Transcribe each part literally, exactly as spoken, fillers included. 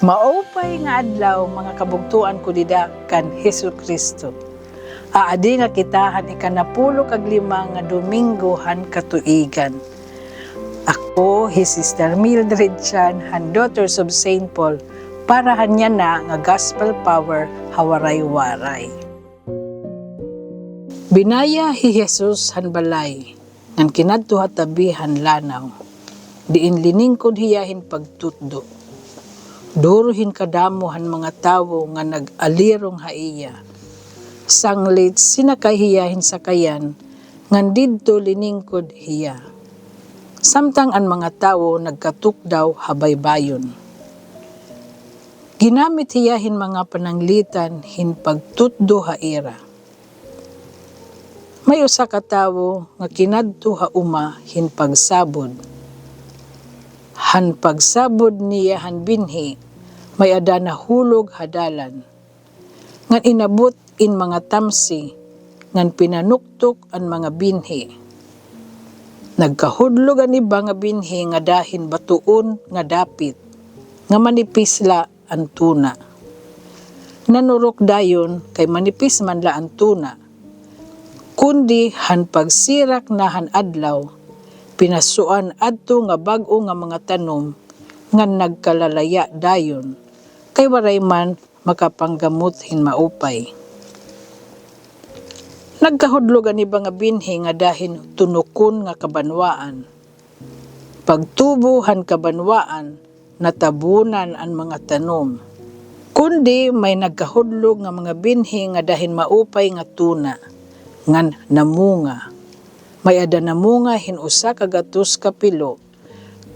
Maupay nga adlaw, mga kabugtoan ko dida kan Hesukristo. Aadi nga kita han ikanapulo kag lima nga Domingo han katuigan. Ako hi Sister Mildred Chan han Daughters of Saint Paul para han yana nga Gospel Power ha Waray-Waray. Binaya hi Jesus han balay, ngan kinadto ha tabi han lanaw, diin liningkod hiya hin pagtutdo. Duro hin kadamo han mga tawo nga nag-alirong ha iya. Sanglit sinakay hiya hin sakayan, ngan didto liningkod hiya. Samtang an mga tawo nagkatukdaw ha baybayon. Ginamit hiya hin mga pananglitan hin pagtutdo ha ira. May usa ka tawo nga kinadto ha uma hin pagsabod. Han pagsabod niya han binhi, may-ada nahulog ha dalan. Ngan inabot in mga tamsi, ngan pinanuktok an mga binhi. Nagkahudlog an iba nga binhi ngada hin batuon nga dapit, nga manipis la an tuna. Nanurok dayon kay manipis man la an tuna. Kundi han pagsirak na han adlaw, pinasuan adto nga bag-o nga mga tanom ngan nagkalalaya dayon, kay waray man makapanggamot hin maupay. Nagkahudlog an iba nga binhi ngada hin tunokon nga kabanwaan. Pagtubo han kabanwaan, natabunan an mga tanom. Kundi may nagkahudlog nga mga binhi ngada hin maupay nga tuna, ngan namunga. May-ada namunga hin usa ka gatos ka pilo,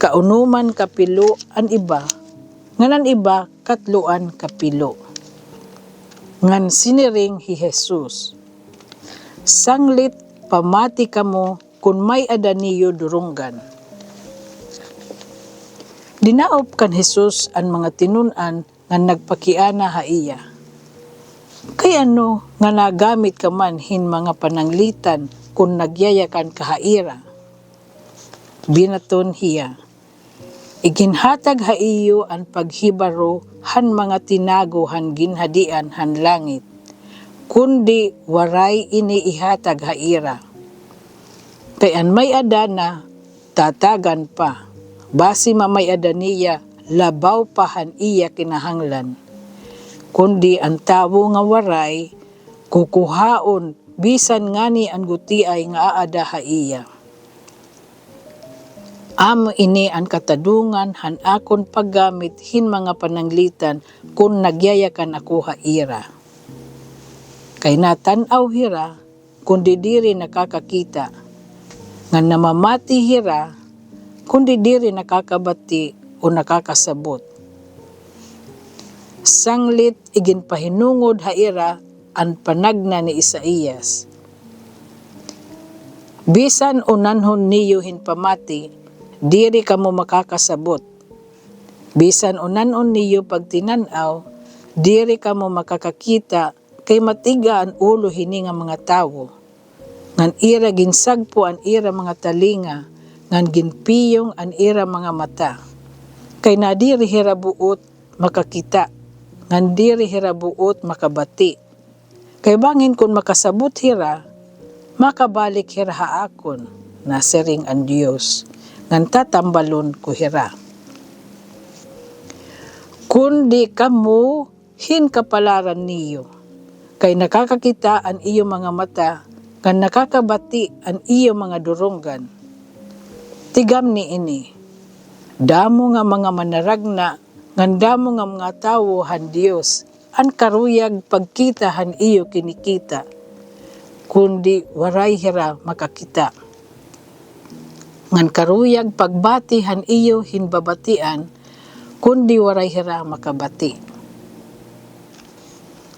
kaunoman ka pilo an iba, ngan an iba katloan ka pilo. Ngan siniring hi Jesus, "Sanglit pamati kamo kon may-ada niyo durunggan." Dinaop kan Jesus an mga tinun-an ngan nagpakiana ha iya, "Kay ano nga nagamit ka man hin mga pananglitan kon nagyayakan ka ha ira?" Binaton hiya, "Iginhatag ha iyo an paghibaro han mga tinago han ginhadian han langit, kundi waray ini ihatag ha ira. Kay an may-ada na, tatagan pa, basi mamay-ada niya labaw pa han iya kinahanglan. Kundi an tawo nga waray, kukuhaon bisan ngani an gutiay nga aada ha iya." Amo ini an katadongan han akon paggamit hin mga pananglitan kon nagyayakan ako ha ira. Kay natan-aw hira, kundi diri nakakakita, ngan namamati hira, kundi diri nakakabati o nakakasabot. Sanglit iginpahinungod ha ira an panagna ni Isaias, "Bisan unanhon niyo hin pamati, diri kamo makakasabot. Bisan unan-on niyo pagtinan-aw, diri kamo makakakita, kay matig-a an ulo hini nga mga tawo. Ngan ira ginsagpo an ira mga talinga, ngan ginpiyong an ira mga mata. Kay nadiri hira buot makakita, ngan diri hira buot makabati. Kay bangin kon makasabot hira, makabalik hira ha akon, nasiring an Dios, ngan tatambalon ko hira. Kundi kamo hin kapalaran niyo, kay nakakakita an iyo mga mata, ngan nakakabati an iyo mga durunggan. Tigamni ini, damo nga mga manaragna, ngan damo nga mga tawo han Dios, an karuyag pagkita han iyo kinikita, kundi waray hira makakita. Ngan karuyag pagbati han iyo hin babatian, kundi waray hira makabati.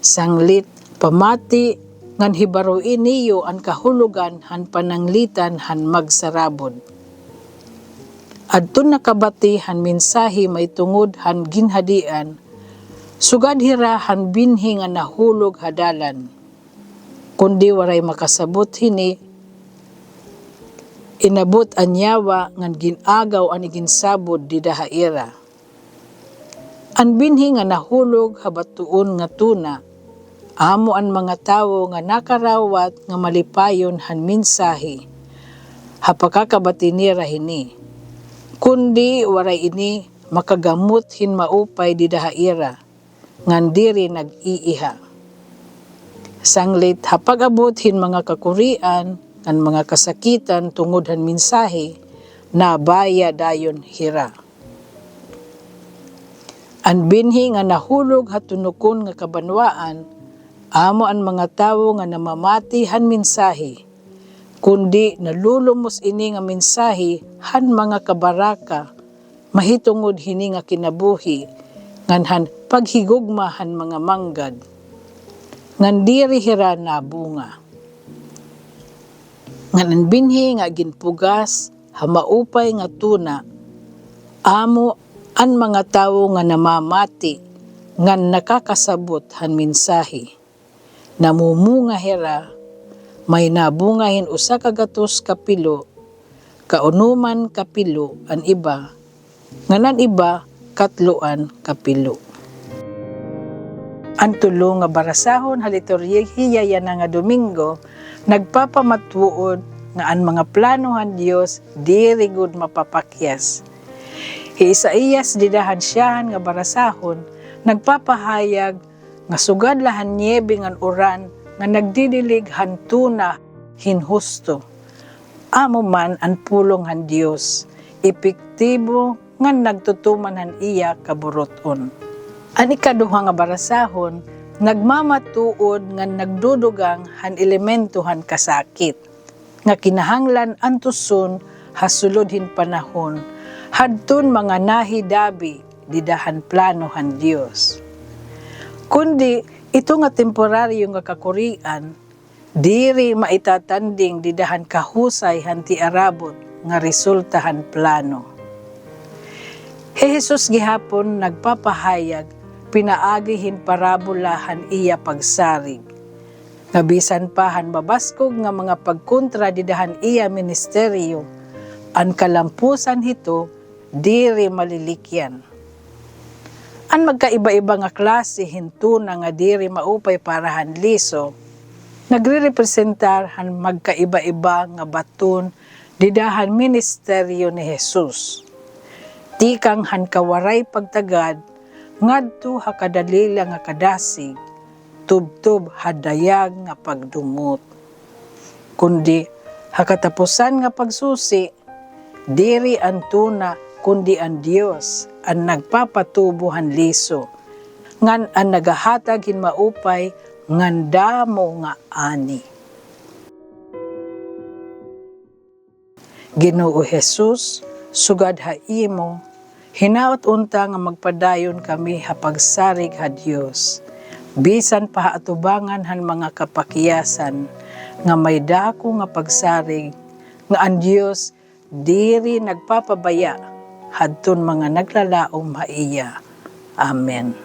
Sanglit pamati ngan hibaroi niyo an kahulogan han pananglitan han magsarabod. Adton nakabati han mensahe mahitungod han ginhadian, sugad hira han binhi nga nahulog ha dalan. Kundi waray makasabot hini, Inabot an yawa ngan gin-agaw an iginsabod dida ha ira. An binhi nga nahulog ha batoon nga tuna, amo an mga tawo nga nakarawat nga malipayon han mensahe ha pakakabati nira hini, kundi waray ini makagamot hin maupay dida ha ira, ngan diri nag-iiha. Sanglit ha pag-abot hin mga kakurian ngan mga kasakitan tungod han mensahe, nabaya dayon hira. An binhi nga nahulog ha tunokon nga kabanwaan, amo an mga tawo nga namamati han mensahe, kundi nalulumos ini nga mensahe han mga kabaraka, mahitungod hini nga kinabuhi, ngan han paghigugma han mga manggad, ngan diri hira nabunga. Ngan an binhi nga ginpugas ha maupay nga tuna, amo an mga tawo nga namamati ngan nakakasabot han mensahe. Namumunga hira, may nabunga hin usa ka gatos ka pilo, kaunuman ka pilo an iba, ngan an iba, katloan ka pilo. An tulo nga barasahon ha liturhiya yana nga Domingo nagpapamatwood nga an mga plano han Dios diri gud mapapakyas. Hi Isaias dida han syahan nga barasahon nagpapahayag nga sugad la han niyebe ngan uran nga nagdidilig han tuna hin husto. Amo man an pulong han Dios, epektibo ngan nagtutuman han iya kaburut-on. An ikaduha nga barasahon nagmamatuod ngan nagdudugang han elemento han kasakit nga kinahanglan antuson ha sulod hin panahon, hadton mga nahidabi dida han plano han Dios. Kundi ito nga temporaryo nga kakurian, diri maitatanding dida han kahusay han tiarabot nga resulta han plano. Hi Jesus gihapon nagpapahayag pinaagi hin parabola han iya pagsarig, nga bisan pa han mabaskog nga mga pagkontra dida han iya ministeryo, an kalampusan hito diri malilikyan. An magkaiba-iba nga klase hin tuna nga diri maupay para han liso, nagrerepresentar han magkaiba-iba nga baton dida han ministeryo ni Jesus. Tikang han kawaray pagtagad ngadto ha kadalila nga kadasig, tubtob ha dayag nga pagdumot. Kundi ha katapusan nga pagsusi, diri an tuna kundi an Dios an nagpapatubo han liso, ngan an nagahatag hin maupay ngan damo nga ani. Ginoo Jesus, sugad ha imo, hinaot unta nga magpadayon kami ha pagsarig ha Dios, bisan pa ha atubangan han mga kapakyasan nga may dako nga pagsarig, nga an Dios diri nagpapabaya hadton mga naglalaom ha iya. Amen.